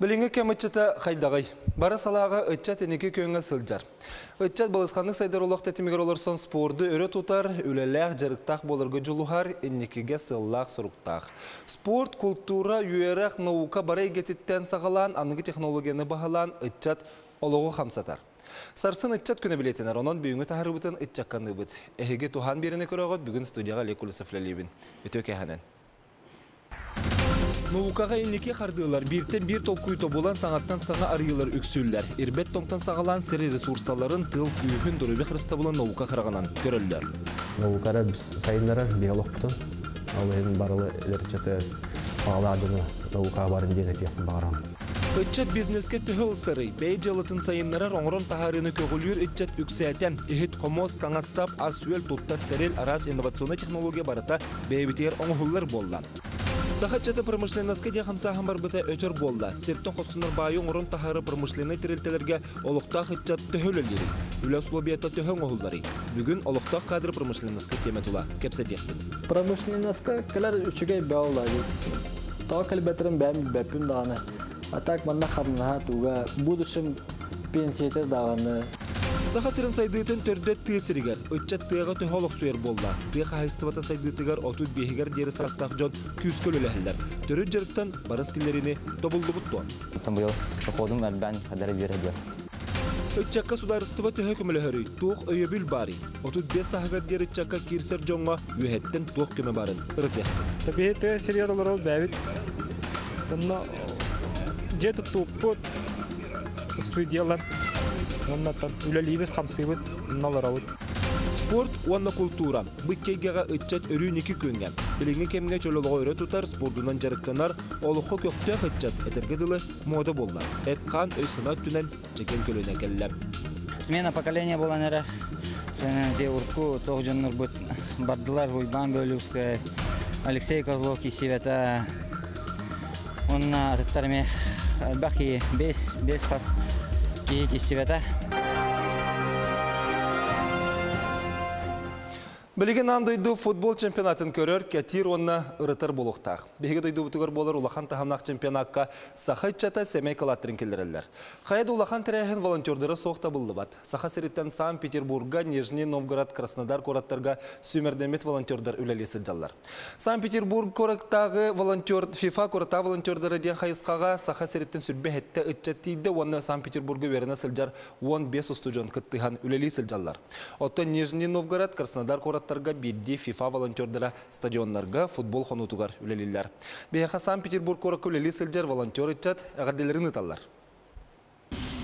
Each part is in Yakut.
Билиҥҥи кэм ыччата хайдаҕый? Бары салааҕа ыччат инники күөҥҥэ сылдьар. Ыччат балысханнык сайдар олох тэтимигэр олорсон спорду өрө тутар, үлэлээх, дьарыктаах буоларга дьулуһар, инникигэ сыаллаах-соруктаах. Спорт, култуура, үөрэх, наука бары эйгэтиттэн саҕалаан аныгы технологияны баһылаан ыччат олоҕу хамсатар. Сарсын ыччат күнэ билиэтэнэр, онон бүгүҥҥү таһаарыыбытын ыччакканыыбыт. Эһиги туһаан биэрэни көрөҕүт, бүгүн студияҕа Олег Кулисов үлэлиибин. Үтүө кэһэнэн. Наукаҕа инники хардыылар бииртэн биир толкуй тобулан саҥаттан саҥа арыйыылар үксүүллэр. Ирбэт тоҥтон саҕалаан сир ресурсаларын, тыал күүһүн, доруобуйа харыстабылын наука хараҕынан көрөллөр. Наукара сайыннарар биһи олохпутун. Ол иһин барылы өлөрчөтө баҕалаах дьону наукаҕа барын диэн этиэхпин баҕарабын. Ыччат бизнескэ төһө ылсарый? Бэйэ дьыалатын сайыннарар, оҥорон таһаарыыны көҕүлүүр ыччат үксээтэ. Иһит-хомуос, таҥас-сап, ас-үөл, туттар тэрил, араас инновационнай технология барыта бэйэбитигэр оҥоһуллар буолла. Саха ыччата промышленноска диэн хамсааһын барбыта өтөр буолла. Сиртэн хостонор баайы оҥорон таһаары промышленнай тэрилтэлэргэ олохтоох ыччат төһө үлэлиирий? Үлэ условията төһө оҥоһулларый? Бүгүн олохтоох кадры промышленноска тиэмэ тула кэпсэтиэхпит. Промышленноска кэлэр үчүгэй буолла. Тоҕо кэлбэтэрин бэйэм билбэппин даҕаны. А так манна хамнаһа туга будущем пенсията даҕаны. Саха сирин сайдыытын төрдө тыа сиригэр, ыччат тыаҕа төһө олохсуйар буолла? Тыа хаһаайыстыбата сайдыытыгар 35-гэр диэри саастаах дьон күүскэ үлэлэһэллэр. Төрүт дьарыктан барыс киллэриини тобуллубут дуо? Быйыл доходум элбээн хадара үөрэ Ыччакка судаарыстыба төһө көмөлөһөрүй? Туох өйөбүл баарый? 35 сааһыгар диэри ыччакка киирсэр дьоҥҥо үөһэттэн туох көмө баарын ырытыахпыт. Биһи тыа сиригэр олорор бэйэбит. Онно дьиэ туттууппут, субсидиялар, уонна үлэлиибит, хамсыыбыт, онно олоробут. Спорт уонна култуура. Бу икки эйгэҕэ ыччат өрүү ники күөҥҥэ. Билиҥҥи кэмҥэ чөл олоҕу өрө тутар, спордунан дьарыктанар, олоххо көхтөөх ыччат, этэргэ дылы, муода буолла. Эт-хаан, өй-санаа өттүнэн чэгиэн көлүөнэ кэллэ. Смена поколения буолан эрэр. Урукку туох дьоннорбут бардылар Уйбаан Бөөлүүскэй, Алексей Козлов киссибэтэ. Уонна атыттар эмиэ элбэх киһи, бес хас киһи киссибэтэ. Билигин аан дойду футбол чемпионатын көрөр, кэтиир уонна ырытар буолуохтаах. Биһиги дойдубутугар буолар улахан таһымнаах чемпионакка саха ыччата сэмэй кылааттарын киллэрэллэр. Хайа да улахан тэрээһин волонтердара суох табыллыбат. Саха сириттэн Санкт-Петербурга, Нижний Новгород, Краснодар куораттарга сүүмэрдэммит волонтердар үлэлии сылдьаллар. Санкт-Петербург куораттааҕы волонтер ФИФА куораттааҕы волонтердара диэн хайысхаҕа Саха сириттэн сүрбэ сэттэ ыччат тиийдэ уонна Санкт-Петербурга үөрэнэ сылдьар 15 устудьуон кыттыһан үлэлии сылдьаллар. Оттон Нижний Новгород, Краснодар куораттарга биирдии ФИФА волонтердара стадионнарга футбол хонуутугар үлэлииллэр. Биһиэхэ Санкт-Петербург куоракка үлэлии сылдьар волонтер ыччат эҕэрдэлэрин ыыталлар.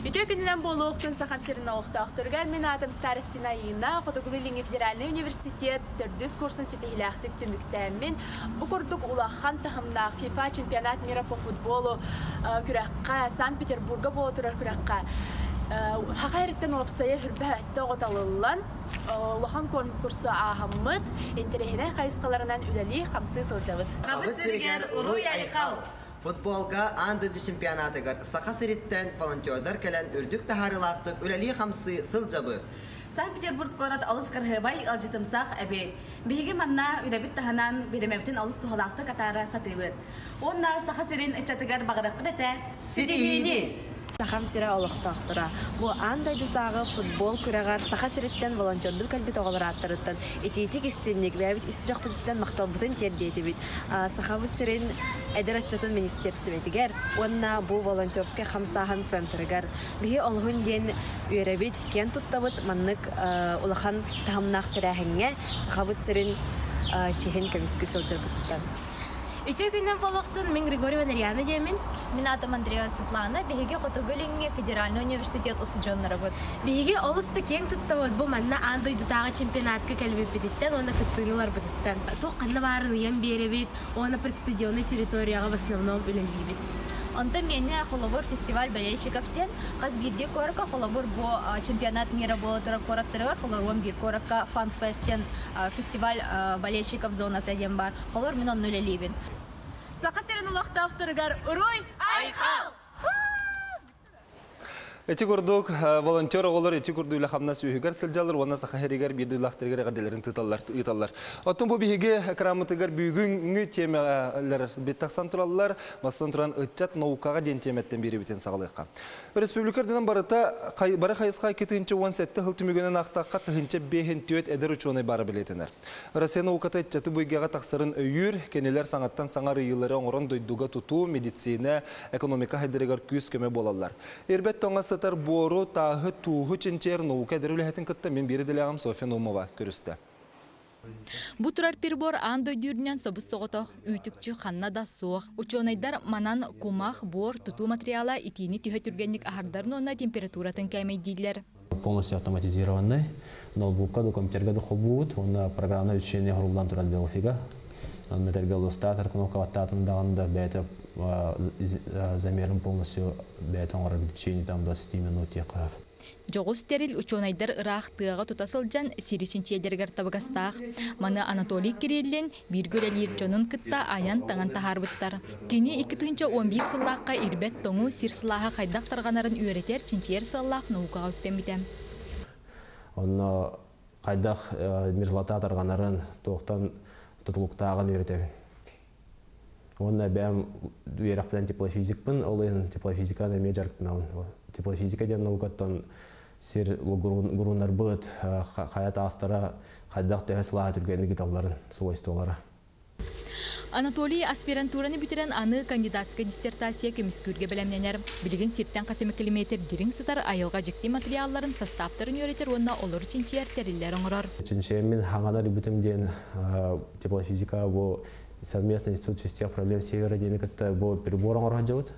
Үтүө күнүнэн буолуохтун Сахам сирин олохтоохторугар мин аатым Старостина Инна, Хотугулуу-Илиҥҥи федеральнай университет төрдүс курсун ситиһиилээхтик түмүктээммин, бу курдук улахан таһымнаах ФИФА чемпионат мира по футболу күрэххэ Санкт-Петербурга буола турар күрэххэ Саха эриттэн уопсайа хүрбэ оҕо талыллан, улахан конкурсу ааһаммыт, интэриэһинэй хайысхаларынан үлэлии-хамсыы сылдьабыт. Сахабыт сиригэр уруй-айхал! Футболга аан дойду чемпионатыгар Саха сириттэн волонтердар кэлэн үрдүк таһаарыылаахтык үлэлии-хамсыы сылдьабыт. Санкт-Петербург куорат олус кыраһыабай ыалдьытымсах эбит. Биһиги манна үлэбит таһынан бириэмэбитин олус туһалаахтык атаара сатыыбыт. Уонна Саха сирин ыччатыгар баҕарыахпыт этэ ситиһиини! Сахам сирэ олохтоохторо. Бу аан дойдутааҕы футбол күрэҕэр Саха сириттэн волонтердуу кэлбит оҕолор ааттарыттан итиитик истинник, бэйэбит ис сүрэхпититтэн махталбытын тиэрдиэтибит. Сахабыт сирин эдэр ыччатын министиэрстибэтигэр уонна бу волонтерскай хамсааһын центрыгар биһи олуһун диэн үөрэбит, киэн туттабыт маннык улахан таһымнаах тэрээһиҥҥэ Сахабыт сирин чиһин көмүскүү сылдьарбытыттан. Үтүө күнүнэн буолуохтун, мин Григорьева Нарьяна диэмин. Мин аатым Андреева Светлана, биһиги Хотугу Илиҥҥи федеральнай университет устудьуоннарабыт. Биһиги олус да киэҥ туттабыт бу манна аан дойдутааҕы чемпионатка кэлбиппититтэн уонна кыттыыны ыларбытыттан. Туох ханна баарын ыйан биэрэбит уонна предстадионнай территорияҕа в основном үлэлиибит. Онтон миэнэ холобур фестиваль болельщиков диэн хас биирдии куоракка холобур бу чемпионат мира буола турар куораттарыгар холоруон биир куоракка фанфест диэн фестиваль болельщиков зоната диэн баар. Холор мин онно үлэлиибин. Саха сирин олохтоохторугар уруй! Айхал! Ити курдук волонтер оҕолор ити курдук үлэ-хамнас үөһүгэр сылдьаллар уонна Саха сиригэр биир дойдулаахтарыгар эҕэрдэлэрин ыыталлар. Оттон бу биһиги экраммытыгар бүгүҥҥү тиэмэлэр бит тахсан тураллар. Бастан туран ыччат наукаҕа диэн тиэмэттэн биэрибитин саҕалыахха. Республика үрдүнэн барыта бары хайысха 217 сыл түмүгүнэн аахтахха 1054 эдэр учуонай баара бэлиэтэнэр. Россия науката ыччаты бу эйгэҕэ тахсарын өйүүр, кинилэр саҥаттан саҥа арыйыылары оҥорон дойдуга тутуу, медицина, экономика сайдарыгар күүс-көмө буолаллар. Ирбэт тоҥо сытар буору, тааһы, тууһу чинчийэр наука эдэр үлэһитин кытта мин биир идэлээҕим Софья Наумова көрүстэ. Бу турар прибор аан дойду үрдүнэн собус-соҕотох, үүтүкчү ханна да суох. Учуонайдар манан кумах, буор, тутуу материала итиини түһэ түргэнник аһардарын уонна температуратын кээмэйдииллэр. Полностью автоматизированный. Ноутбукка да компьютерга да холбуубут уонна программное обеспечение оҥоһуллан турар Белфига. Онно этэргэ иллюстратор кнопка баттаатын даҕаны да бэйэтэ замерын полностью бэйэтэ оҥорор в течение там 20 минут диэххэ сөп. Дьоҕус тэрил учуонайдар ыраах тыаҕа тута сылдьан сири чинчийэллэригэр табыгастаах. Маны Анатолий Кириллин бииргэ үлэлиир дьонун кытта айан-таҥан таһаарбыттар. Кини 2011 сыллаахха ирбэт тоҥу сир сылааһа хайдах тарҕанарын үөрэтэр, чинчийэр сыаллаах наукаҕа үктэммитэ. Онно хайдах мерзлота тарҕанарын, туохтан тутулуктааҕын үөрэтэбин. Уонна бэйэм үөрэхпинэн теплофизикпын, ол иһин теплофизиканан эмиэ дьарыктанабын. Теплофизика диэн наукаттан сир груннарбыт, хайа таастара хайдах төһө сылааһы түргэнник ыталларын свойстволара. Анатолий аспирантураны бүтэрэн аны кандидатскай диссертация көмүскүүргэ бэлэмнэнэр. Билигин сиртэн хас эмэ километр дириҥ сытар айылҕа дьикти материалларын састааптарын үөрэтэр уонна олору чинчийэр тэриллэр оҥорор. Чинчийэммин хаҥанар бүтүм диэн теплофизика бу совместный институт физтех проблем Севера диэни кытта бу прибор оҥоро сылдьабыт.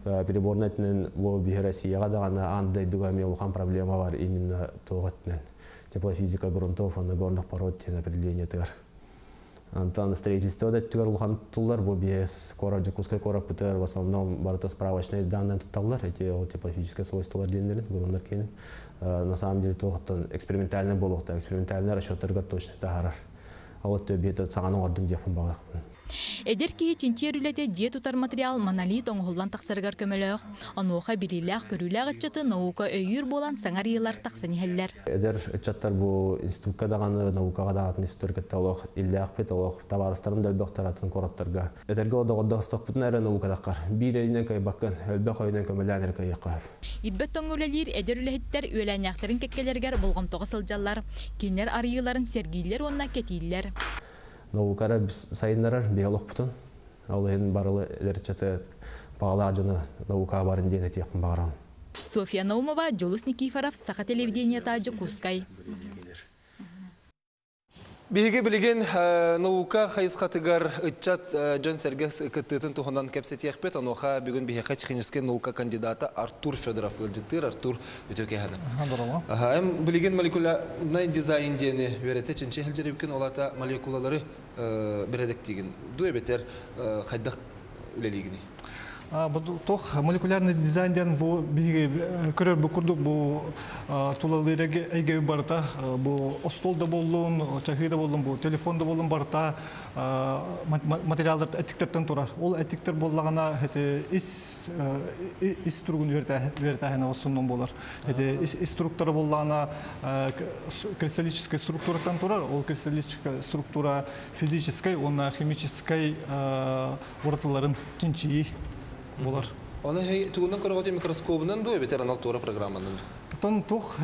Приборун өттүнэн бу биһи Россияҕа даҕаны аан дойдуга эмиэ улахан проблема бар именно туох өттүнэн теплофизика грунтов уонна горных пород диэн определениетыгар. Антон строительство да өттүгэр улахан тутуллар бу биэс куорат Дьокуускай куораппытыгар в основном барыта справочный данные тутталлар эти ол теплофизическое свойстволар диэннэрин груннар киэнин на самом деле туохтан экспериментальный буолуохтаах экспериментальный расчеттарга точно таһаарар ол өттө биһиэхэ саҥаны оҥордум диэхпин баҕарахпын. Эдэр киһи чинчийэр үлэтэ дьиэ тутар материал монолит оҥоһуллан тахсарыгар көмөлөөх. Онуоха билиилээх-көрүүлээх ыччаты наука өйүүр буолан саҥа арыйыылар тахсан иһэллэр. Эдэр ыччаттар бу институкка даҕаны, наукаҕа даҕаны институттар кытта олох иллээхпит, олох табаарыстарым да элбэхтэр атын куораттарга. Эдэргэ доҕордоһостохпутуна эрэ наукатаххар биир өйүнэн кыайбаккын, элбэх өйүнэн көмөлөөн эрэ кыайыахха сөп. Ирбэт тоҥҥо үлэлиир эдэр үлэһиттэр үөлээннээхтэрин кэккэлэригэр болҕомтоҕо сылдьаллар. Кинилэр арыйыыларын сэргииллэр уонна кэтииллэр. Наука эрэ сайыннарар биһи олохпутун. Ол иһин барылы эдэр ыччаты баҕалаах дьону наукаҕа барын диэн этиэхпин баҕарабын. Софья Наумова, Дьулус Никифоров, Саха телевидениета, Дьокуускай. Биһиги билигин наука хайысхатыгар ыччат дьон-сэргэ кыттыытын туһунан кэпсэтиэхпит. Онуоха бүгүн биһиэхэ техническэй наука кандидата Артур Федоров ыалдьыттыыр. Артур, үтүө киэһэни. Эм билигин молекулярнай дизайн диэни үөрэтэ чинчи сылдьар ол аата молекулалары бэрэдэктиигин дуу эбэтэр хайдах үлэлиигиний? Туох молекулярный дизайн диэн бу биһиги көрөр бу курдук бу тулалыыр эйгэ барыта бу остуол да буоллун, чаһыы да буоллун, бу телефон да буоллун барыта материалдар эттиктэртэн турар. Ол эттиктэр буоллаҕына ис ис туругун үөрэтээһинэ основном буолар. Ис структура буоллаҕына кристаллическая структураттан турар. Ол кристаллическая структура физическай уонна химическай уратыларын чинчийии буолар. Оны тугунан көрөҕөтүй микроскобунан дуу эбэтэр анал туора программанан? Тон туох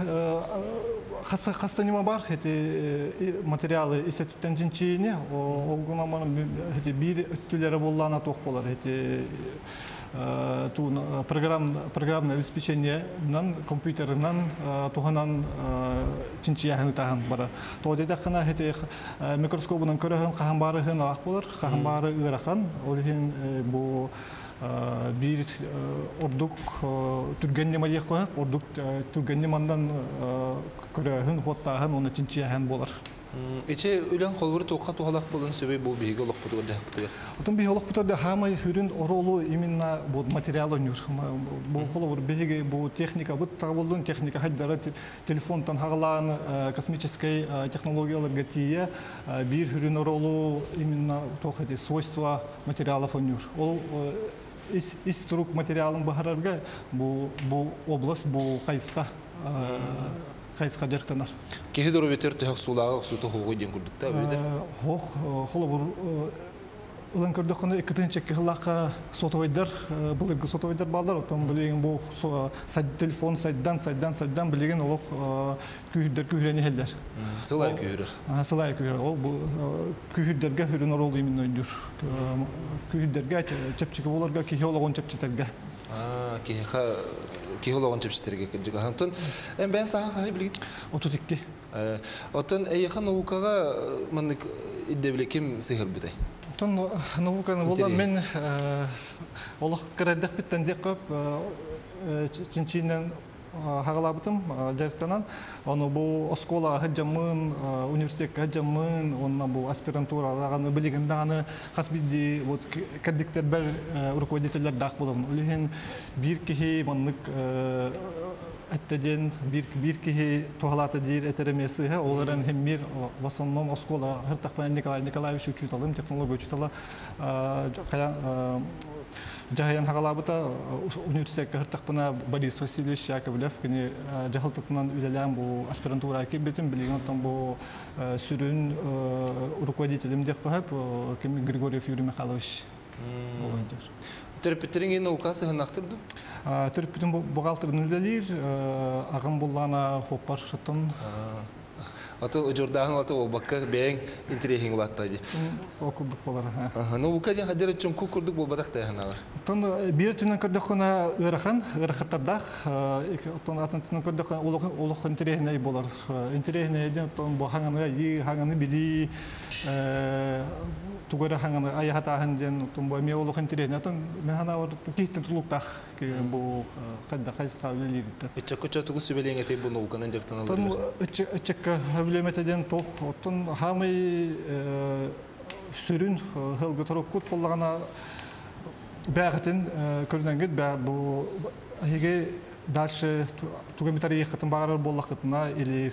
хаста ньыма бар эти материалы ис өттүттэн чинчийини ол гынан эти биир өттүлэрэ буоллаана туох болар эти программное обеспечение компьютерынан туһанан чинчийэһин таһан бара. То дедахына эти микроскобунан көрөһөн хаһан баарыһын аах болар, хаһан баары ыарахан, ол иһин бу биир ордук түргэн ньыма диэх ордук түргэн ньымандан көрөөһүн, хуоттааһын уонна чинчийэһин болар. Ити үлэн холбур туохха туһалаах буолан сөбүй бу биһиги олохпутугар дьаһахпытыгар? Отон биһиги олохпутугар хаамай сүрүн оруолу именно бу материал ойнуур. Бу холобур биһиги бу техника бут боллун техника хайдара телефонтан хагалаан космическай технологияларга тиийэ биир сүрүн оруолу именно туох свойства материалов ойнуур. Ол ис турук материалын баһарарга бу область бу хайысқа хайысқа жарктанар. Киһи дөрөбөтөр төһөк суулааҕы охсуута хугуй диэн курдукта бүйдэ. Хох холобур ылан көрдөххүнэ иккитинчи хыллаахха сотовойдар былыргы сотовойдар баалар, оттон билигин бу телефон сайдан сайдан сайдан билигин олох күүһүрдэр күүһүрэн иһэллэр. Сылай күүһүрэр. Сылай күүһүрэр. Ол бу күүһүрдэргэ хүрүн орол именно өйдүүр. Күүһүрдэргэ чэпчэки боларга киһи ологон чэпчетерге. Киһи ологон чэпчетерге кырдьык. Антон эн бэйэн саха хаһай билигин? 32. Оттон эйиэхэ наукаҕа маннык ирдэбилэ ким сыһырбытай? Оттон науканы була мен олох кырадахпыттан диэк көп чинчиинен хагалабытым жарыктанан, ону бу оскола хаджаммын, университетка хаджаммын, онна бу аспирантура лаганы билигин даганы хас бидди вот каддиктер бер руководительдер дак болом. Улихин бир кихи маннык әттеден бир кихи тухалата дир этеремесы, оларын хем бир в основном оскола хыртакпан Николай Николаевич учуталым, технология учутала, Жахаян хагалабыта университетке хыртакпына Борис Васильевич Яковлев кини жахалтытынан үлелән бу аспирантура кибетин билеген оттон бу сүрүн руководителем деп кахап ким Григорьев Юрий Михайлович волонтер. Төрөппүттериң наука сыһыннахтыр ду? Төрөппүтүм бухгалтердын үлелир, агым буллана хоппар шытын. Аты журдаһын аты болбакка бэйэң интерехиң улатта ди. Окулдук болар. Наука ден хадер чон кукурдук болбатак тайханалар. Тон бир түнөн көрдөккөнө ырахан, ырахаттардах, тон атын түнөн көрдөккөн олох интерехине болар. Интерехине ден тон бу хаңаны, и хаңаны били, тугара хаңаны аяхатахан ден тон бу эме олох интерехине. Тон мен хана ор кихтен тулуктах бу кадда хайска үлелиритте. Иччакка тугу сүбелең эте бу науканан жактан Тон иччакка билеметеден тох, оттон хамый сүрүн хылгы торуккут боллагана бәгытын көрүнәнгет бә бу хиге дальше тугамитар ехатын багарар боллакытына или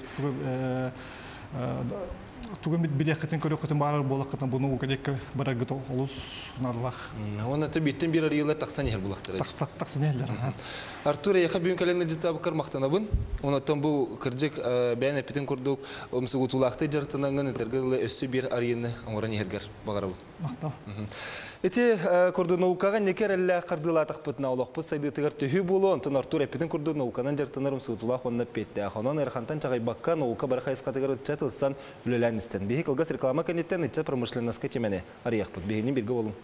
тугамит билехатын көрөкөтүн багарар боллакытына буну укадекке барагыт олус нарлах. Оны те биттен бир арыйлар таксан ехер булактыр. Таксан ехер. Артур яха бүгүн календар житабы мактанабын. Онотон бу кырдьык бәйн эпитин курдук умсугутулакты жартынанган этергеле өссү бир арыйны оңоран ехергер багарабын. Мактал. Эти курду наукага некер элле кырдыла такпытна олохпут сайдытыгар төһү болу, онтон Артур эпитин курду науканан жартынар умсугутулак онна петте. Ахонон эрхантан чагайбакка наука бархайскатыгар чатылсан үлелән истен. Бихи кылгас реклама кенеттен иче промышленностька темене арыяхпыт. Бихини бирге болун.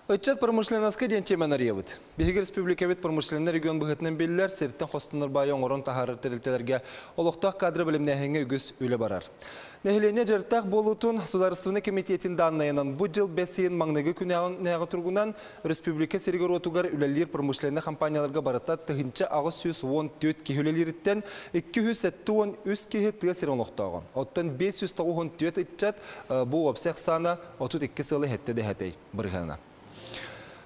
Ычат промышленностька ден темен арыябыт. Биһиги республикабыт промышленный регион быһытынан беллер, серттен хостунар байы оңорон тахарыр терилтелерге олохтоох кадры билимнэһиҥэ үгүс үлэ барар. Нэһилиэнньэ дьарыктаах буолуутун Судаарыстыбаннай комитетин дааннайынан бу жыл бэсиин маҥныгы күнээҕи тургунан республика сиригэр уотугар үлэлиир промышленный компанияларга барыта тыһынча аҕыс сүүс уон түөрт киһи үлэлиириттэн 273 киһи тыа сирин олохтооҕо. Оттон 594 ыччат бу уопсай ахсаана 32 сылы хэтте дэхэтэй бырыһана.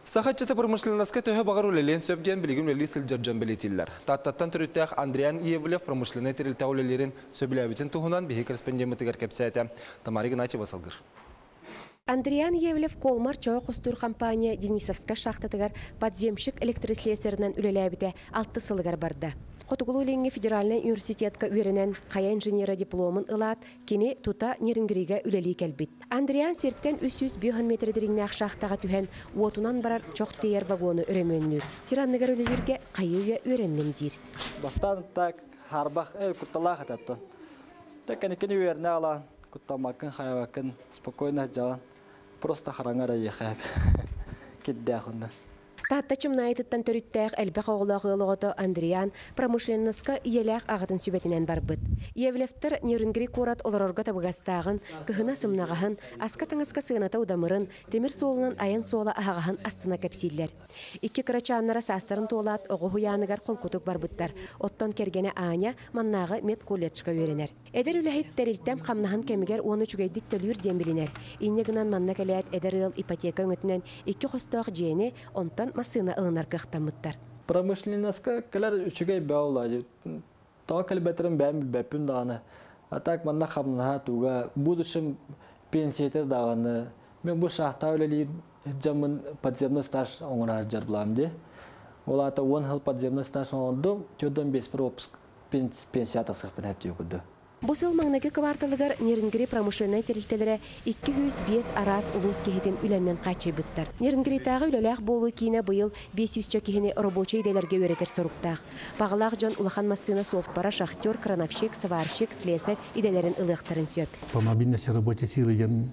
Сахатчыта промышленностька төһө бағар үлелен сөпден билигин үлели сылдьар белетиллер. Таттаттан төрүттэх Андриан Иевлев промышленный терилтә үлелерин сөбүләбитин туһунан биһи корреспондентыгар кэпсээтэ. Тамара Игнатьева салгыр. Андриан Евлев Колмар чоҕо хостуур компания Денисовска шахтатыгар подземщик электрослесарынан үлеләбите алты сылыгар барда. Хотугулуу Илиҥҥи федеральный университетка үөрэнэн хайа инженера дипломун ылаат кини тута Нерюнгригэ үлэлии кэлбит. Андриан сиртэн 305 метр дириҥнээх шахтаҕа түһэн уотунан барар чох тиийэр вагону өрөмүөннүүр. Сир анныгар үлэлииргэ хайыы үйэ үөрэнним диир. Бастан так харбах кутталаах этаттан. Тэкэникини үөрнэ алаан, куттамаккын, хайабаккын, спокойно жалан. Просто хараңар айыхап. Киддээхунна. Таатта Чымнаайытыттан төрүттээх элбэх оҕолоох ыал оҕото Андриан промышленноска ийэлээх аҕатын сүбэтинэн барбыт. Иевлевтэр Нерюнгри куорат олорорго табыгастааҕын, кыһына сымнаҕаһын, аска-таҥаска сыаната удамырын, тимир суолунан айан суола аһаҕаһын астына кэпсииллэр. Икки кырачааннара саастарын туолаат оҕо уһуйааныгар холкутук барбыттар. Оттон кэргэнэ Аня маннааҕы медколледжка үөрэнэр. Эдэр үлэһит тэрилтэм хамнаһын кэмигэр уонна үчүгэйдик төлүүр диэн билинэр. Инньэ гынан манна кэлээт эдэр ыал ипотека өҥөтүнэн икки хостоох дьиэни, онтон массыына ылынар кыахтаммыттар. Промышленноска кэлэр үчүгэй бөҕө Тоҕо кэлбэтэрин бэйэм билбэппин даҕаны. А так манна хамнаһа туга будущем пенсиятэ даҕаны. Мен бу шахтаҕа үлэлиир дьаммын подземный стаж оҥоро сылдьар булаам дии. Ол аата 10 сыл подземный стаж оҥордум, 45 отпуск пенсия тахсыахпын сөптүү курдук. Бу сыл маҥнайгы кыбаарталыгар Нерюнгри промышленнай тэрилтэлэрэ 205 араас улуус киһитин үлэннэн хааччыйбыттар. Нерюнгритааҕы үлэлээх буолуу киинэ быйыл 500 киһини рабочай идэлэргэ үөрэтэр соруктаах. Баҕалаах дьон улахан массыына суоппара, шахтер, крановщик, сварщик, слесарь идэлэрин ылыахтарын сөп. По мобильности рабочей силы диэн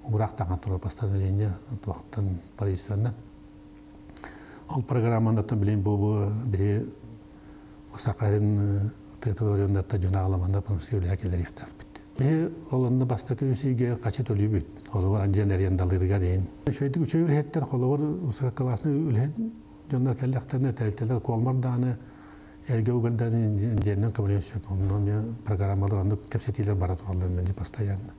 уураах таҥан турар постановление туохтан правительствонан. Ол программаны билин бу биһи Сахалин тыатыларыната дьон аҕаламана пансиолиха кэлэриэхтээхпит. Биһи ол онно бастакы үс ыйга хачы төлүүбүт. Холобур андьан арендалыырыгар иһин. Үчүгэйдик үчүгэй үлэһиттэр холобур высококлассный үлэһит дьоннор кэллэхтэринэ тэрилтэлэр Колмардааны эргэ угардааны дьиэннэн көмөлөөн сөп. Онно программалар оннук кэпсэтиилэр бара тураллар мэлдьи постоянно.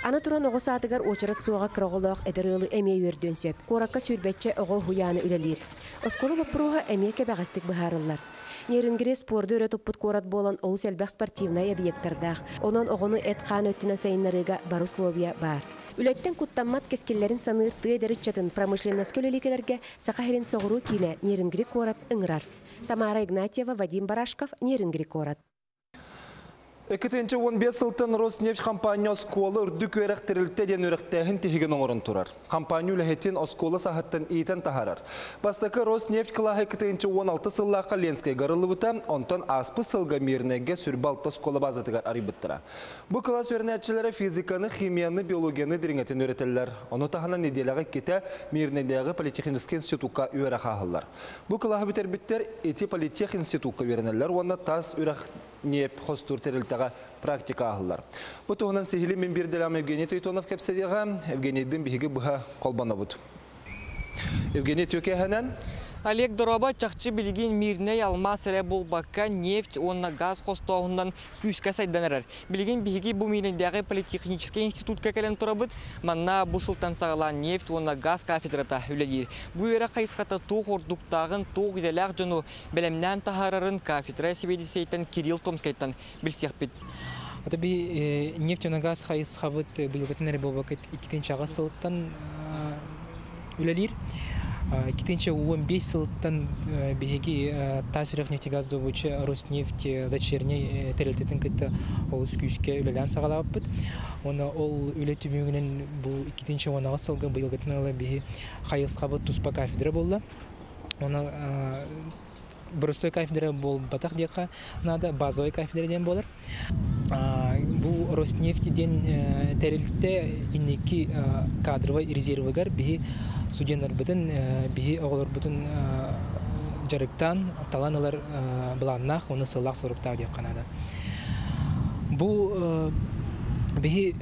Аны туран оҕо саадыгар уочарат суоҕа кыра оҕолоох эдэр ыалы эмиэ үөрдүөн сөп. Куоракка сүүрбэччэ оҕо уһуйаана үлэлиир. Оскуола боппуруоһа эмиэ кэбэҕэстик быһаарыллар. Нерюнгри спорду өрө туппут куорат буолан олус элбэх спортивнай объектардаах. Онон оҕону эт-хаан өттүнэн сайыннарыыга бары условия баар. Үлэттэн куттаммат кэскиллэрин саныыр тыа эдэр ыччатын промышленноска үлэлии кэлэргэ Саха сирин соҕуруу киинэ Нерюнгри куорат ыҥырар. Тамара Игнатьева, Вадим Барашков, Нерюнгри куорат. 2015 сылтан Роснефть компания оскуола үрдүк үөрэх тэрилтэ диэн үөрэхтээһин тиһигин оҥорон турар. Компания үлэһитин оскуола саһыттан иитэн таһаарар. Бастакы Роснефть кылааһы 2016 сыллаахха Ленскэйгэ арыллыбыта, онтон ааспыт сылга Мирнэйгэ сүрбэ алта оскуола базатыгар арыйбыттара. Бу кылаас үөрэнээччилэрэ физиканы, химияны, биологияны дириҥэтин үөрэтэллэр. Ону таһынан нэдиэлэҕэ иккитэ Мирнэйдээҕи политехническэй институкка үөрэх ааһаллар. Бу кылааһы бүтэрбиттэр ити политех институкка үөрэнэллэр уонна тас үрэх ньиэп хостуур тэрилтэҕэ практика ааһыллар. Бу туһунан сиһили мин биирдэлэм Евгений Тойтонов кэпсэтиэҕэ. Евгенийдин биһиги быһа холбонобут. Евгений Түкэһэнэн. Олег Дороба чахчы билигин Мирнэй алмаас эрэ буолбакка нефть уонна газ хостооһунан күүскэ сайдан эрэр. Билигин биһиги бу Миирнэйдээҕи политехническэй институтка кэлэн турабыт. Манна бу сылтан саҕалаан нефть уонна газ кафедрата үлэлиир. Бу үөрэх хайысхата туох ордуктааҕын, туох идэлээх дьону бэлэмнээн таһаарарын кафедра сэбиэдиссэйтэн Кирилл Томскайтан билсиэхпит. Ата би нефть уонна газ хайысхабыт быйылгытын эрэ буолбакка иккитинчи аҕыс сылтан үлэлиир. 2015 сылтан биһиги таас үрэх нефтегаз добыча Роснефть дочерней тэрилтэтин кытта олус күүскэ үлэлээн саҕалаабыппыт. Уонна ол үлэ түмүгүнэн бу 2018 сылга быйылгытын ыла биһи хайысхабыт туспа кафедра буолла. Оны боростой кафедра буолбатах диэххэ наада, базовый кафедра диэн буолар. Бу Роснефть диэн тэрилтэ инники кадровай резервыгар биһи студеннарбытын, биһи оҕолорбутун дьарыктаан талан ылар былааннаах уонна сыллаах соруктаах диэххэ наада. Бу биһи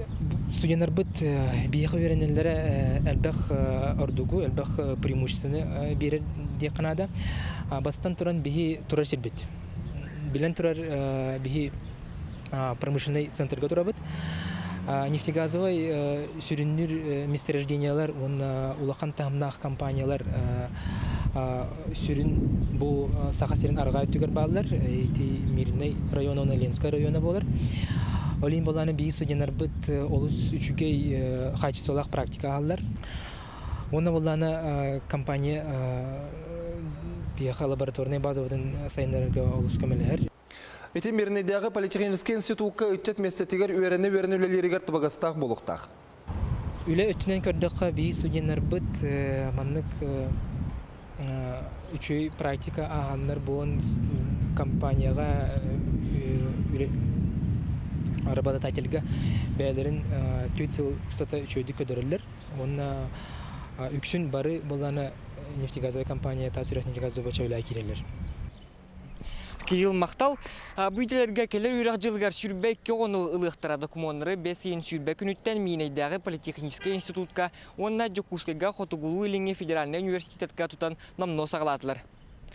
студеннарбыт биһиэхэ үөрэнэллэрэ элбэх ордугу, элбэх преимуществоны биэрэр диэххэ наада. Бастан туран биһи турар сирбит. Билэн турар биһи промышленный центрга турабыт. Нефтегазовай сүрүннүүр месторождениялар уонна улахан таһымнаах компаниялар сүрүн бу Саха сирин арҕаа өттүгэр бааллар. Ити Мирнэй района уонна Ленскай района буолар. Ол иһин буоллаҕына биһиги студеннарбыт олус үчүгэй качестволаах практика аһаллар. Уонна буоллаҕына компания биһиэхэ лабораторнай базабытын сайыннарарга олус көмөлөһөр. Ити Мирнэйдээҕи политехническэй институкка ыччат миэстэтигэр үөрэнэ-үөрэнэ үлэлииригэр табыгастаах буолуохтаах. Үлэ өттүнэн көрдөххө, биһиги студеннарбыт маннык үчүгэй практика ааһаннар буолан компанияҕа работодательга бэйэлэрин 4 сыл устата үчүгэйдик көрдөрөллөр. Уонна үксүн бары буоллаҕына нефтегазовая компания Таас Үрэх нефтегазовая үлэ киирэллэр. Кирилл махтал. Бу идэлэргэ кэлэр үөрэх дьылыгар 22 оҕону ылыахтара. Докумуоннары бэс ыйын 20 күнүттэн Миинэйдээҕи политехническай институтка уонна Дьокуускайга Хотугулуу-Илиҥҥи федеральнай университетка тутан номнуо саҕалаатылар.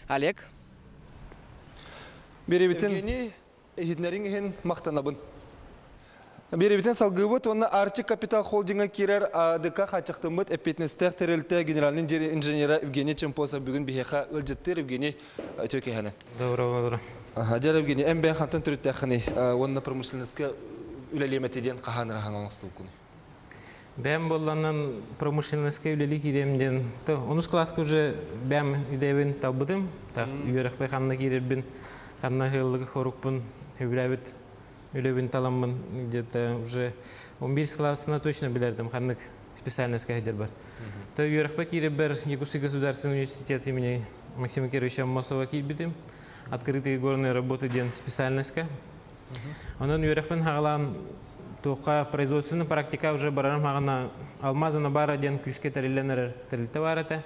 Олег? Биэрэбитин иһитиннэриҥ иһин махтанабын. Биэрэбитин салгыыбыт уонна Арктик Капитал холдинга киирэр АДК хааччахтаммыт эппиэтинэстээх тэрилтэ генеральный инженера Евгений Чемпосов бүгүн биһиэхэ ыалдьыттыыр. Евгений, үтүө киэһэнэн. Доброго утра. Дьэ, Евгений, эн бэйэҥ хантан төрүттээххиний уонна промышленностька үлэлиэм этэ диэн хаһан ырахан оҥостубуккунуй? Бэйэм буолланан промышленностька үлэлии киириэм диэн, онус класска уже бэйэм идэбин талбытым. Так, үөрэхпэ ханна киирэрбин, ханна ыһыаллыгы хорукпун сөбүлээбит үлэбин таламмын где-то уже 11 классына точно билэрдим ханнык специальностька сылдьар бар. То үөрэхпэ киирэрбэр Якутский государственный университет имени Максима Кировича Аммосова киирбитим. Открытые горные работы диэн специальностька. Онон үөрэхпин хаҕалаан туохха производственный практика уже барарым хаҕана Алмазана баара диэн күүскэ тэриллэн эрэр тэрилтэ баар этэ.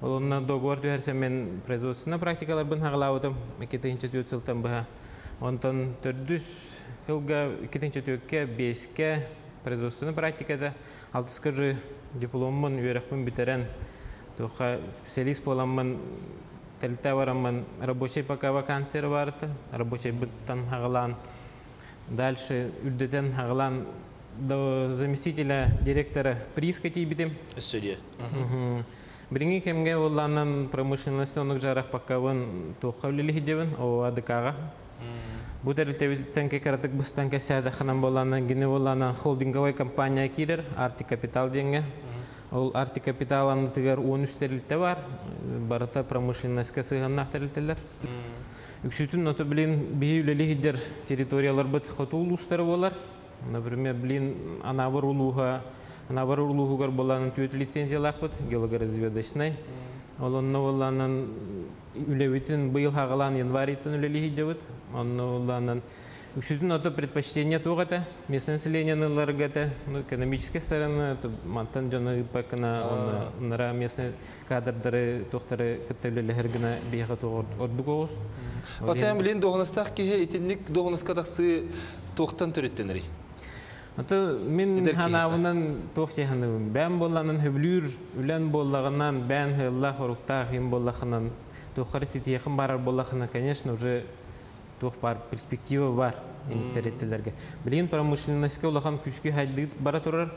Ол онно договор түһэрсэн мен производственный практикаларбын хаҕалаабытым 2004 сылтан быһа. Онтон төрдүс сылга 2004-кэ биэскэ производственный практикада алтыска же дипломмун үөрэхпин бүтэрэн туохха специалист буоламмын Тэрилтэ бараммын рабочий пока вакансия барыта, рабочийбыттан хаҕалаан дальше үрдэтэн хаҕалаан до заместителя директора прииска тиийбитим. Өссө диэ. Билиҥҥи кэмҥэ уоллаанан промышленность оннук жарах паккабын туохха үлэлиһидебин ОАДК-ҕа. Бу тэрилтэбиттэн кэкэратык быстан кэсээдэхханан буоллаанан гини буоллаанан холдинговай компания киирэр Арктик Капитал диэҥҥэ. Ол Арктик Капитал аннытыгар 13 тэрилтэ бар. Барыта промышленностька сыһыаннаах тэрилтэлэр. Үксүтүн ото блин биһи үлэлии сылдьар территорияларбыт хоту улуустара буолар. Например, блин Анабар улууһа Анабар улууһугар буолан түөрт лицензиялаахпыт геологоразведочнай. Ол онно буоллаанан үлэбитин быйыл хаҕалаан январьтан үлэлии сылдьабыт. Онно буоллаанан үксүтүн ото предпочтение туох этэ? Местное население ыларга этэ. Ну, экономической стороны, мантан дьону ыыппаккына, оннора местный кадрдары туохтары кытта үлэлэһэр гына биһиэхэ туох ордук оҕус. Отон билин дуоһунастаах киһи итинник дуоһунаска тахсыы туохтан төрүттэнэрий? Ото мин ханаабынан туох дии бээн буолланан хөблүүр үлэн буоллаҕынан бээн хыаллаах оруктаах им буоллахынан туоххары ситиэхин барар буоллахына, конечно, уже туох бар перспектива бар инниктереттелерге. Билигин промышленностька улахан күүскэ хайдыыт бара турар.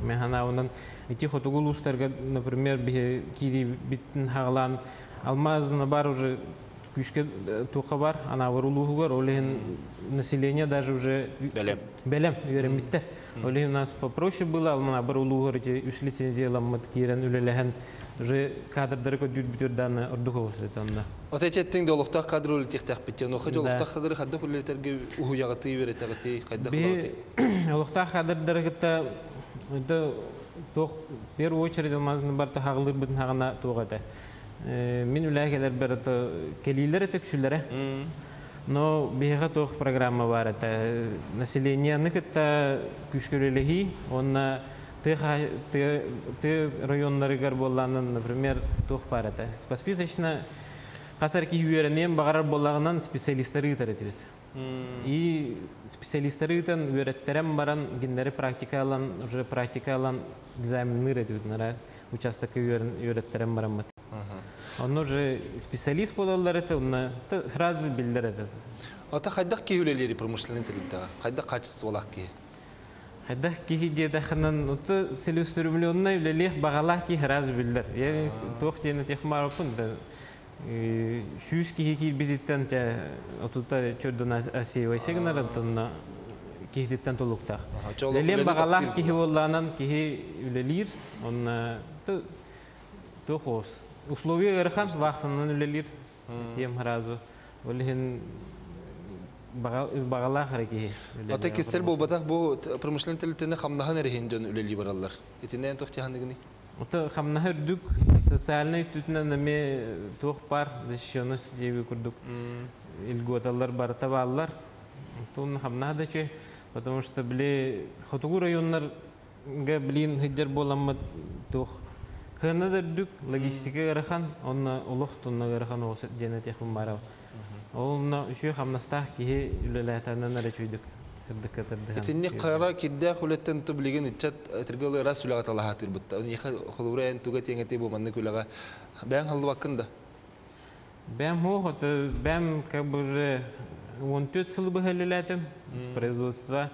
Мен ханаабынан ити хотугу улуустарга, например, биһи киири биттин хагалаан алмазына бар уже күүскэ туохха бар Анаабыр улууһугар, ол иһин население даже уже бэлэм. Бэлэм үөрэммиттэр. Ол иһин у нас попроще было Анаабыр улууһугар ити үс лицензияламмыт киирэн үлэлэһэн уже кадрдары көдүүр бүтүр ордук олус онно. От этеттиң де олохтоох кадр үлэтиэхтээхпит. Онуоха олохтоох кадры хайдах үлэлэтэргэ уһуйаҕытый, үөрэтэҕитий, хайдах Би олохтоох кадрдары кытта это туох в первую очередь барта хаҕылыырбытын хаҕына туох этэ. Мин үлэһэ келер это келилер это күшүллэрэ. Но биһиэхэ туох программа бар это населениены кытта күүскөлөлөһии, онна ты районнарыгар болланан, например, туох бар это. По списочно хасар ки үөрэниэн баҕарар боллагынан специалисттары ыытар этибит. И специалисттары ыытан үөрэттерен баран гиннери практикалан уже практикалан экзаменныр этибит нара участокка үөрэттерен бараммыт. Онно уже специалист болалар это, онно сразу билдер это. Ата хайдах киһи үлэлиэри промышленный тэрилтэҕэ? Хайдах качестволаах киһи? Хайдах киһи диэтэххинэн, ото целеустремленный үлэлиэх баҕалаах киһи сразу биллэр. Я туох диэн этиэх да 100 киһи киирбититтэн чэ отута чөрдөн асиевайся гынар онтонно киһититтэн тулуктаах. Үлэлиэн баҕалаах киһи буоллаанан киһи үлэлиир, онно туох ос. Условия ыарахан вахтанан үлэлиир. Тиэм сразу. Ол иһин бағалаах эрэ киһи. Ата кистэл буолбатах бу промышленный тэрилтэни хамнаһын эрэһин дьон үлэлии бараллар. Итиннэн туох тиһаныгыный? Ото хамнаһы үрдүк социальный түтүнэн эме туох бар защищенность диэби курдук льготалар барыта бааллар. Тун хамнаһы да чө, потому что били хотугу районнарга блин хыджар буоламмыт туох Хына да үрдүк, логистика ыарахан, онно олох тонна ыарахан оҕус диэн этиэхпин баарабын. Ол онно үчүгэй хамнастаах киһи үлэлээтэнэн эрэ үчүгүйдүк кырдыкка тардыһан. Итинник хара кирдээх үлэттэн ту билигин ыччат ытыргыл ыраас үлэҕэ талаһаатыырбытта. Оньеха холобура эн туга тиэҥэти бу маннык үлэҕэ бэйэҥ халлыбаккын да? Бэм хуох, это бэм как бы уже 14 сылы быһа үлэлээтим. Производство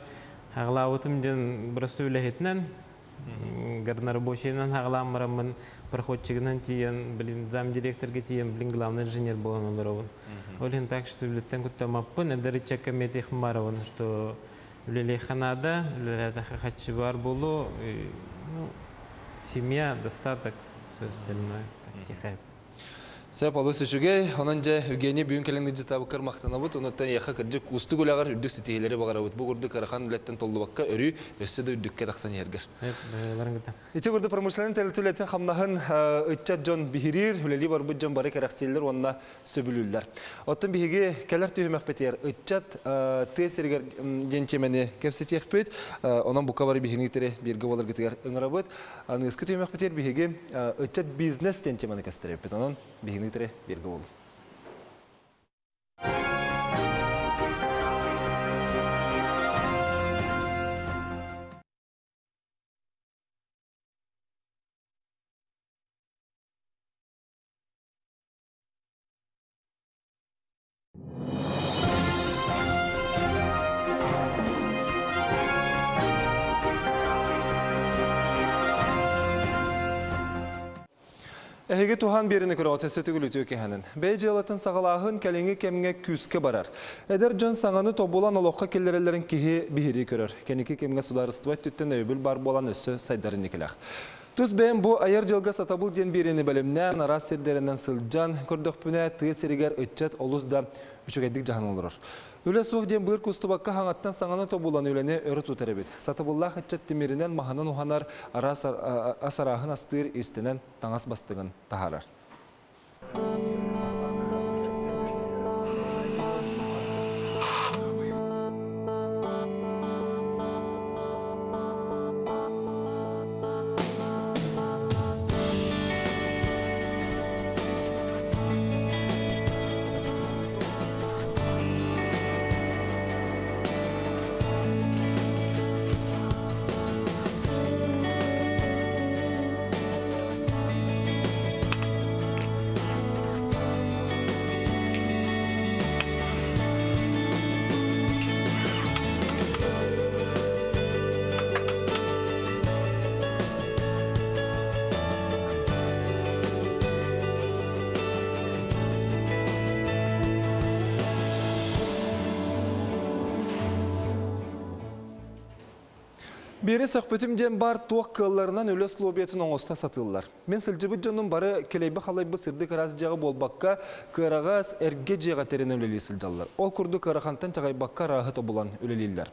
хаҕалаабытым диэн бырастыы үлэһитинэн горнорабочийынан хаҕалаан бараммын проходчигынан тиийэн, блин, замдиректорга тиийэн, блин, главный инженер буолан олоробун. Ол иһин так что үлэттэн куттаммаппын, эдэр ыччакка эмиэ барабын, что үлэлиэххэ наада, үлэлээтэххэ хаччы баар буолуо, ну, семья, достаток, все остальное, так тихо. Сөп, олус үчүгэй. Онон дьэ, Евгений бүгүн кэлэн ыдьытаабыккар махтанабыт. Онуттан эйиэхэ кырдьык уустук үлэҕэр үрдүк ситиһиилэри баҕарабыт. Бу курдук ыарахан үлэттэн толлубакка өрүү өссө да үрдүккэ тахсан иһэргэр. Ити курдук промышленнай тэрилтэ үлэтин хамнаһын ыччат дьон биһириир, үлэлии барбыт дьон бары кэрэхсииллэр уонна сөбүлүүллэр. Оттон биһиги кэлэр түһүмэхпитигэр ыччат тыа сиригэр диэн тиэмэни кэпсэтиэхпит. Онон бука бары биһигини бииргэ буоларгытыгар ыҥырабыт. Аныгыскы түһүмэхпитигэр биһиги ыччат бизнес диэн теманы кэстэрэппит. Онон биһигини кытары бииргэ буолуҥ. Эһиги туһан биэrini көрөҕүт өссө төгүл үтүө кэһэнин. Бэйэ дьыалатын саҕалааһын кэлиҥҥи кэмҥэ күүскэ барар. Эдэр дьон саҥаны тобулан олоххо киллэрэллэрин киһи биһирии көрөр. Кэнники кэмҥэ судаарыстыба өттүттэн өйөбүл баар буолан өссө сайдарын никэлэх. Тус бэйэм бу айар дьылга сатабыл диэн биэриини бэлэмнээн, араас сирдэринэн сылдьан көрдөхпүнэ, тыа сиригэр ыччат олус да үчүгэйдик дьаһанан олорор. Үлэ суох диэн быыр кустубакка хаҥаттан саҥаны тобулан үлэни өрө тутар эбит. Сатабыллаах ыччат тимиринэн, маһынан уһанар, араас ас арааһын астыыр, иистэнэн таҥас бастыҥын таһаарар. Биири сөхпүтүм диэн бар туох кыалларынан үлэ условиятын оҥосто сатыыллар. Мин сылдьыбыт дьонум бары кэлэйбэ-халайбы сырдык ыраас дьиэҕэ буолбакка, кыараҕас эргэ дьиэҕэ тэринэн үлэлии сылдьаллар. Ол курдук ыарахантан чаҕыйбакка арааһы тобулан үлэлииллэр.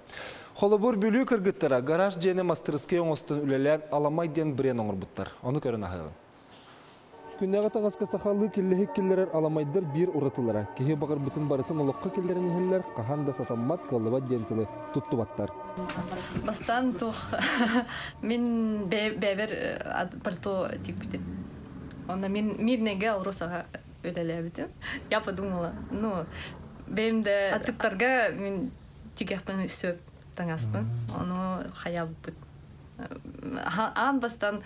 Холобур, Бүлүү кыргыттара гараж дьиэни мастырыскай оҥостон үлэлээн Аламай диэн бренд оҥорбуттар. Ону көрөн аһыаҕыҥ. Күннээҕи таҥаска сахалыы киллэһик киллэрэр аламайдар биир уратылара. Киһи баҕарбытын барытын олоххо киллэрэн иһэллэр, хаһан да сатаммат, кыаллыбат диэн тылы туттубаттар. Бастаан туох мин бэйэбэр пальто тикпитим. Онно мин мирнэйгэ Алросаҕа үлэлээбитим. Я подумала, ну, бэйэм да аттыктарга мин тигиэхпин сөп таҥаспын. Ону хайаабыппыт. Аан бастан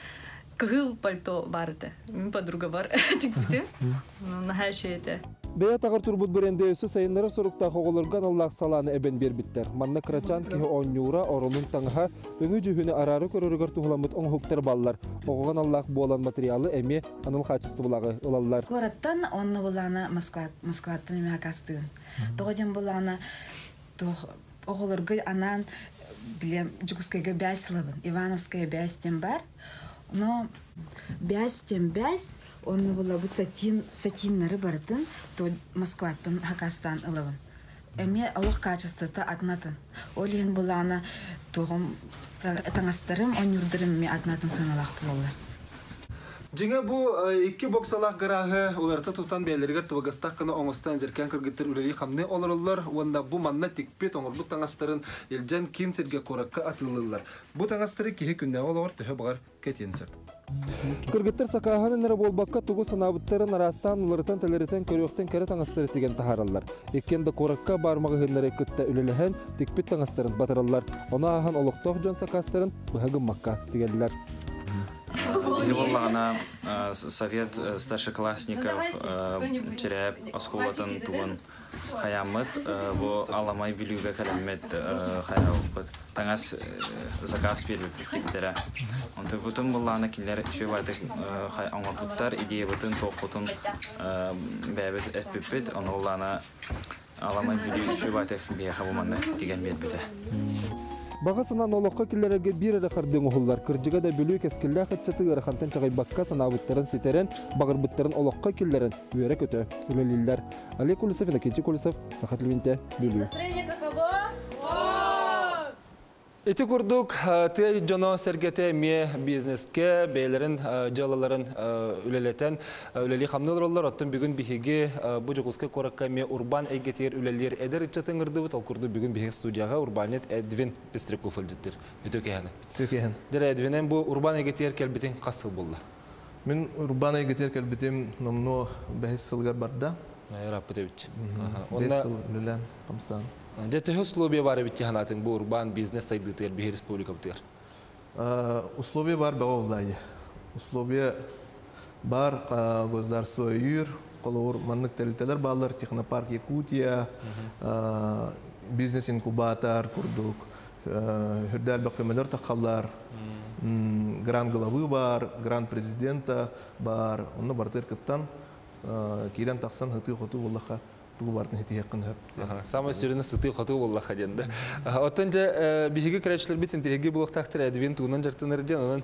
кыһыл пальто баар этэ. Мин подругабар тикпитим. Наһаа үчүгэй этэ. Бэйэ атаҕар турбут бренди өссө сайыннарар соруктаах оҕолорго аналлаах салааны эбэн биэрбиттэр. Манна кырачаан киһи оонньуура, оронун таҥаһа, өҥү-дьүһүнү араары көрөрүгэр туһуламмыт оҥоһуктар бааллар. Оҕоҕо аналлаах буолан материалы эмиэ анал хаачыстыбалааҕы ылаллар. Куораттан онно булаана Москва, Москваттан эмиэ акаастыыбын. Тоҕо диэн булаана туох оҕолорго анаан билем Дьокуускайга бээс ылабын. Ивановская бээс диэн баар. Но бээс диэн бээс, онно булабыт сатин, сатиннары барытын то Москваттан хакастаан ылабын. Эмиэ олох качествота атын-атын. Ол иһин булаана туоҕум таҥастарым, онньуурдарым эмиэ атын-атын сыаналаах буолаллар. Дьиҥэ бу икки боксалаах гарааһы уларыта тутан бэйэлэригэр табыгастаах гына оҥостон эдэркээн кыргыттар үлэлии-хамныы олороллор уонна бу манна тикпит, оҥорбут таҥастарын илдьэн киин сиргэ куоракка атыылыыллар. Бу таҥастары киһи күннээҕи олоҕор төһө баҕар кэтиэн сөп. Кыргыттар сакааһынан эрэ буолбакка тугу санаабыттарын араастаан уларытан-тэлэритэн көрүөхтэн кэрэ таҥастары тигэн таһаараллар. Иккиэн да куоракка баар маҕаһыыннары кытта үлэлэһэн тикпит таҥастарын батараллар. Ону ааһан олохтоох дьон сакаастарын быһа гыммакка тигэллэр. Киһи буоллаҕына совет старшеклассников Чирээп оскуолатын тугун хайааммыт бу Аламай Бүлүүгэ кэлэммит хайаабыппыт таҥас заказ биэрбиппиттэрэ. Онтубутун буллаҕына кинилэр үчүгэй оҥорбуттар идеябытын туохпутун бэйэбит эппиппит ону буллаҕына Аламай Бүлүү үчүгэй биһиэхэ бу манна тигэн биэрбитэ. Баҕа санаан олоххо киллэрэргэ биир эрэ хардыы оҥоһуллар. Кырдьыга да Бүлүү кэскиллээх ыччаты ыарахантан чаҕыйбакка санаабыттарын ситэрэн, баҕарбыттарын олоххо киллэрэн үөрэ-көтө үлэлииллэр. Олег Колесов, Иннокентий Колесов, Саха телевидениетэ, Бүлүү. Настроение каково? Ити курдук, тыа дьоно сэргэтэ эмиэ бизнескэ бэйэлэрин дьыалаларын үлэлэтэн үлэлии-хамныы олороллор. Оттон бүгүн биһиги бу Дьокуускай куоракка эмиэ урбаан эйгэтигэр үлэлиир эдэр ыччаты ыҥырдыбыт. Ол курдук бүгүн биһиги студияҕа урбаанньыт Эдвин Пестряков илдьиттир. Үтүө киэһэни. Үтүө киэһэн. Дьэ, Эдвинэн бу урбаан эйгэтигэр кэлбитиҥ хас сыл буолла? Мин урбаан эйгэтигэр кэлбитим номнуо бэһис сылыгар барда. Ырааппыт эбит. 5 сыл үлэлээн, хамсаан. Дьэ, төһө условия баар эбит дии санаатыҥ бу урбаан бизнес сайдыытыгар биһи республикабытыгар? Условия баар бөҕө буллаайы. Условия баар государство өйүүр, холобур маннык тэрилтэлэр бааллар Технопарк Якутия, бизнес-инкубатор курдук, үрдэ элбэх көмөлөр таххаллар, грант главы баар, грант президента баар, онно барытыгар кыттан киирэн тахсан сытыы-хотуу буоллахха тугу барытын ситиһиэххин сөп. Самай сүрүнэ сытыы-хотуу буоллахха диэн да. Оттон дьэ биһиги көрөөччүлэрбит интириэһиргии буолуохтаахтар Эдвин тугунан дьарыктанар диэн, онон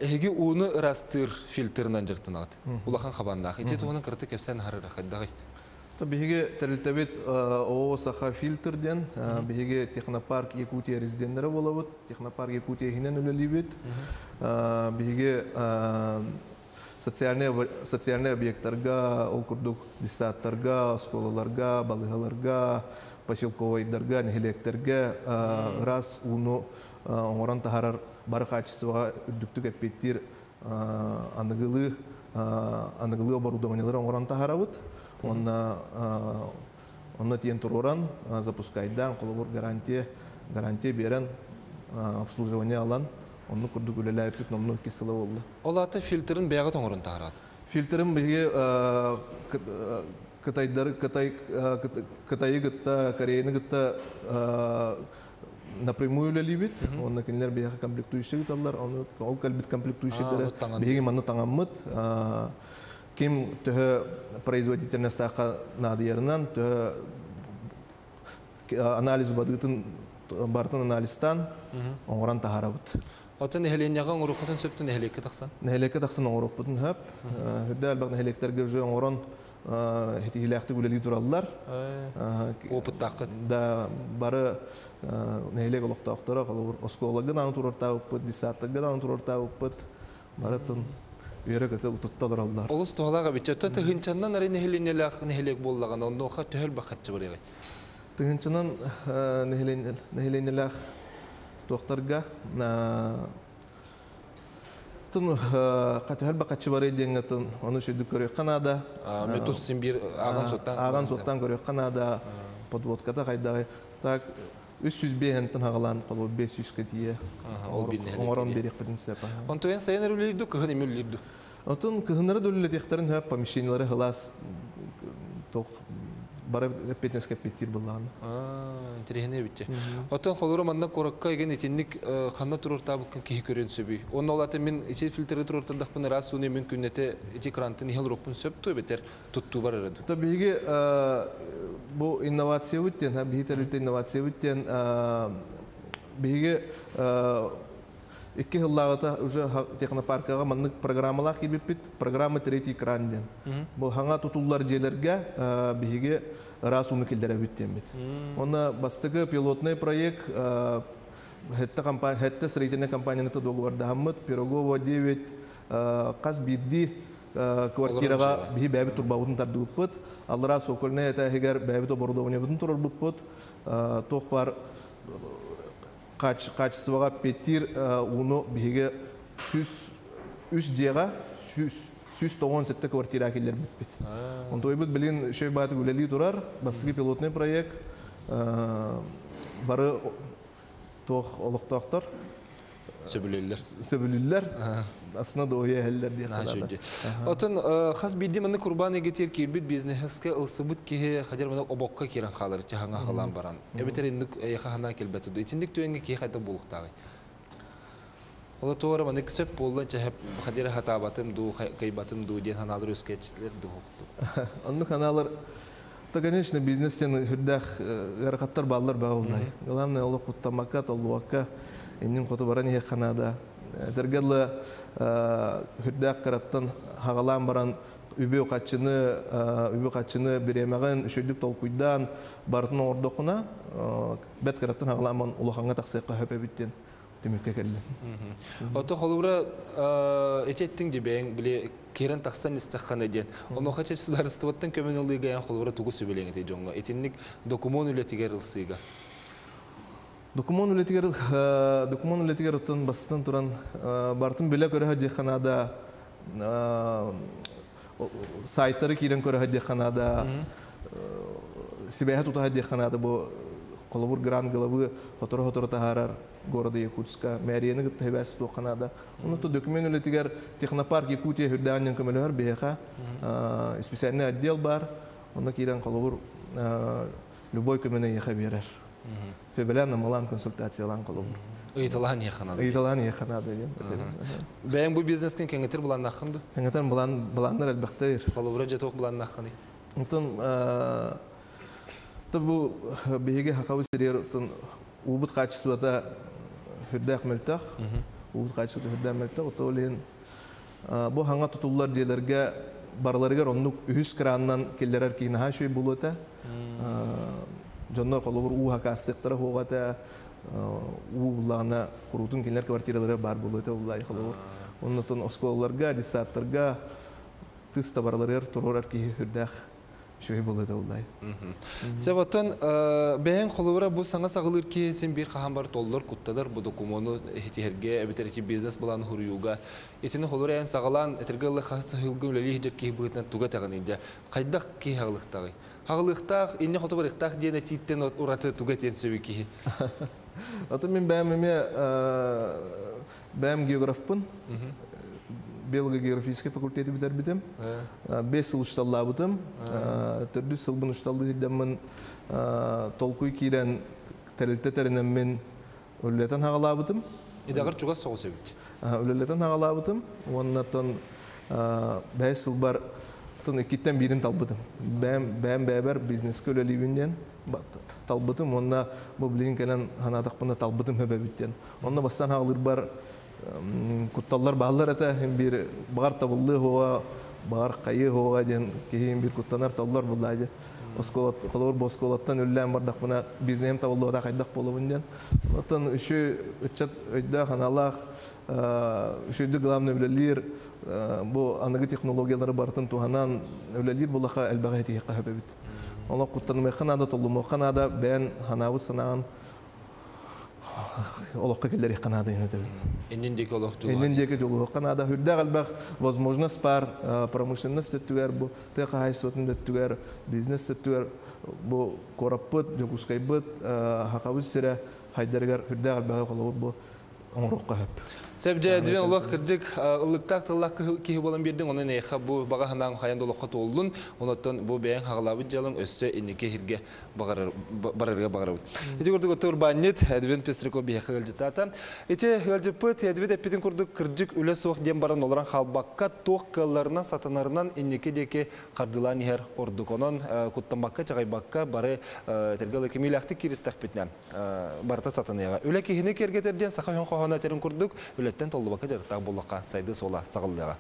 эһиги ууну ырастыыр фильтрынан дьарыктанаҕыт. Улахан хабааннаах. Ити туһунан кыратык кэпсээн аһарыра хайдаҕый? Биһиги тэрилтэбит ООО «Саха фильтр» диэн. Биһиги Технопарк Якутия резиденнэрэ буолабыт. Технопарк Якутия иһинэн үлэлиибит. Биһиги социальный, социальный объекттарга, ол курдук детсадтарга, оскуолаларга, балыыһаларга, поселковайдарга, нэһилиэктэргэ ыраас ууну оҥорон таһаарар бары хаачыстыбаҕа үрдүктүк эппиэттиир аныгылыы аныгылыы оборудованиелары оҥорон таһаарабыт. Уонна онно тиийэн туруоран, запускайдаан, холобур гарантия гарантия биэрэн, обслуживание ылан, оннук курдук үлэлээбиппит номнуо иккис сыла буолла. Ол аата фильтрын бэйэҕит оҥорон таһараат? Фильтрын биһиги кытайдары Кытай Кытайы кытта, Кореяны кытта напрямую үлэлиибит. Уонна кинилэр биһиэхэ комплектующий ыыталлар. Ону ол кэлбит комплектующийдары биһиги манна таҥаммыт. Ким төһө производительностаахха наадыйарынан, төһө анализ бадыытын барытын анализтаан оҥорон таһаарабыт. Оттон нэһилиэнньэҕэ оҥоруоххутун сөп нэһилиэккэ тахсан? Нэһилиэккэ тахсан оҥоруохпутун сөп. Үрдэ элбэх нэһилиэктэргэ уже оҥорон ситиһиилээхтик үлэлии тураллар. Опыттааххыт? Да, бары нэһилиэк олохтоохторо, холобур, оскуолага даҕаны туруортаабыппыт, детсадтарга даҕаны туруортаабыппыт. Барытын үөрэ-көтө утутта олороллор. Олус туһалаах эбит. Оттон тыһыынчаннан эрэ нэһилиэнньэлээх нэһилиэк буоллаҕына, онуоха төһө элбэх харчы барыаҕай? Тыһыынчанан нэһилиэнньэлээх туохтарга тун төһө элбэх харчы барыай диэҥҥэ тун ону үчүгдүк көрүөххэ наада. Тус син биир ааҕан суоттаан ааҕан суоттаан көрүөххэ наада. Подводката хайдаҕый? Так 305-тэн хаҕалаан холобур 500-ка тиийэ оҥорон биэриэхпитин сөп. Онтуйан сайын эрэ үлэлиир дуу, кыһын эми үлэлиир дуу? Отон кыһыннары да үлэлэтиэхтэрин сөп, помещениелары сылаас туох бары эппиэтинэскэ эппиэттиир былаана. Интэриэһинэй эбит. Оттон холобура манна куоракка игин итинник ханна туруортаабыккын киһи көрүөн сөбүй? Онно ол аты мин ити фильтры туруортардахпын ыраас ууну мин күннэтэ ити крантын иһэ олоруохпун сөп дуо эбэтэр туттуу бар эрэ дуу? Биһиги бу инновациябыт диэн, биһи тэрилтэ инновациябыт диэн биһиги икки сыллааҕыта уже технопаркаҕа маннык программалаах киирбиппит. Программа «Третий экран» диэн. Бу хаҥа тутуллар дьиэлэргэ биһиги ыраас ууну киллэрэбит диэммит. Онно бастакы пилотный проект хэтте компания, хэтте строительная компанияны договордаһаммыт Пирогова 9 Хас биирдии квартираҕа биһи бэйэбит турбабытын тардыбыппыт. Аллараа цокольнай этээһигэр бэйэбит оборудованиебытын турарбыппыт. Туох баар качествоҕа эппиэттиир ууну биһиги 103 дьиэҕэ 197 квартира киллэрбиппит. Онтуойбут билин үчүгэй баатык үлэлии турар, бастакы пилотный проект бары туох олохтоохтор сөбүлүүллэр. Сөбүлүүллэр. Астына дуоһуйа иһэллэр диэх наада. Отон хас биирдии маннык курбан эгитир киирбит бизнеске ылсыбыт киһи хадер мана обокко киирэн хаалар чаһаҥа халаан баран. Эбэтэр инник эйэхэ ханаа келбэти. Итинник түгэҥҥэ киһи хайдах буолуохтааҕый? Ола туора маннык сөп буолла чэһэп хадера хатаабатым дуу, кыйбатым дуу диэн ханаалар үөскээччилэр дуу хоқту. Оннук ханаалар то, конечно, бизнес сен хүрдэх ыарахаттар бааллар баа уллай. Главное, олох куттамакка, толлубакка, иннин хоту баран иһэ ханаада. Этэргэ хүрдэх кыраттан хагалаан баран үбү-хаччыны бириэмэҕин үчүгдүк толкуйдаан барытын оҥордоххуна, бэт кыраттан хагалаан улахаҥҥа тахсыахха сөп эбит диэн түмүккэ кэллим. Ото холобура эти эттиҥ дибэйиҥ били киирэн тахсан истэххинэ диэн. Онуоха чэ судаарыстыбаттан көмөнү ылыыга холобура тугу сүбэлиэҥ этэй дьоҥҥо? Итинник докумуон үлэтигэр ылсыыга. Докумуон үлэтигэр оттон бастан туран бартын билэ көрө диэххэ наада, сайттары киирэн көрө диэххэ наада, сибээһи тутаһа диэххэ наада. Бу холобур грант главы хоторо-хоторо таһаарар города Якутска мэрияны кытта хибээс туохха наада. Онно документ үлэтигэр Технопарк Якутия хүрдээн көмөлөһөр биһиэхэ специальный отдел бар. Онно киирэн холобур любой көмөнү эйиэхэ биэрэр. Фебелен амалан консультациялаан холобур. Ыйыталаан иэхэ наада. Ыйыталаан иэхэ наада диэн. Бэйэҥ бу бизнескин кэҥэтэр былааннааххын ду? Кэҥэтэр былаан былааннар элбэхтэр. Холобура дьэ туох былааннааххыный? Онтон бу биһиги хакабы сирер уубут качествота хүрдээх мөлтөх. Уубут качествота хүрдээх мөлтөх. Оттон ол бу хаңа тутуллар дьиэлэргэ барыларыгар оннук үһүс краннан киллэрэр киһи шүй булуота. Дьоннор холобур уу хакаастыктара хуогата уу буллаана курутун кинилер квартиралары бар булуота уллай холобур. Оннотон оскуолаларга, детсадтарга тыс табарларыгар турорар киһи хүрдээх шүй булуота уллай. Себотон бэйэҥ холобура бу саҥа саҕалыыр киһи син биир хаһан бар толлор куттанар бу докумуону иһитиһэргэ эбэтэр ити бизнес былааны хуруйууга. Итини холобура эн саҕалаан этэргэ ылла хас сылгы үлэлии иһдьэр киһи быһыытынан туга тэҕиний дьэ хайдах киһи хаҕылыктаҕый? Хаҕылыктаах, инне хоту барыктаах диэн этииттэн ураты туга этиэн сөбүй киһи? Аты мин бэйэм эмиэ бэйэм географпын. Биолого-географический факультети бүтэрбитим. 5 сыл учталлаабытым. Төрдүс сылбын учталлыы сылдьаммын толкуй киирэн тэрилтэ тэринэммин үлэлэтэн хаҕалаабытым. Идэҕэр чугас соҕус эбит. Үлэлэтэн хаҕалаабытым. Уоннаттан 5 сылбар тон иккиттэн биирин талбытым. Бэйэм бэйэм бэйэбэр бизнеске үлэлиибин диэн талбытым. Уонна бу билигин кэлэн ханаатахпына талбытым хөбөбүт диэн. Онно бастан хаҕалыырбар кутталлар бааллар этэ. Бир багар табыллыы хуга, багар кайы хуга диэн киһи бир куттанар таллар буллаажы. Осколот, холобур бу осколоттан үллээн бардахпына бизнесим табыллыата хайдах буолабын диэн. Оттон үшү ыччат өйдөөх аналаах үшүйдү главный үлэлиир бу аныгы технологиялары барытын туһанан үлэлиир булаха элбэҕи этиһиэххэ хөбөбүт. Олох куттанымыахха наада, толлумуохха наада, бэйэн ханаабыт санаан олоххо киллэриэххэ наада диэн этэбин. Иннин диэки олох Иннин диэки дьулуһуохха наада. Хүрдээх элбэх возможность бар промышленность өттүгэр, бу тыа хаһаайыстыбатын өттүгэр, бизнес өттүгэр бу куораппыт, Дьокуускайбыт, Хакабыт сирэ хайдарыгар хүрдээх элбэҕи холобур бу оҥоруохха хөп. Сәбдьэ дивен олох кырдьык ыллыктаах тыллаах киһи буолан биэрдиҥ, онон эйиэхэ бу баҕа санааҥ хайан да олоххо туоллун, онуттан бу бэйэҥ хаҕалаабыт дьыалаҥ өссө инники иһиргэ барарга баҕарабыт. Ити курдук оттур баннит Эдвин Пестряков биһиэхэ ыалдьыттаата. Ити ыалдьыппыт Эдвин эппитин курдук кырдьык үлэ суох диэн баран олорон хаалбакка туох кыалларынан сатанарынан инники диэки хардылаан иһэр ордук. Онон куттаммакка, чаҕыйбакка бары этэргэ кимиилээхтик кииристэхпитинэ барыта сатаныаҕа. Үлэ киһини киэргэтэр диэн саха хоһооно этэрин курдук үлэттэн толлубакка дьарыктаах буоллахха сайдыы суола саҕыллыаҕа.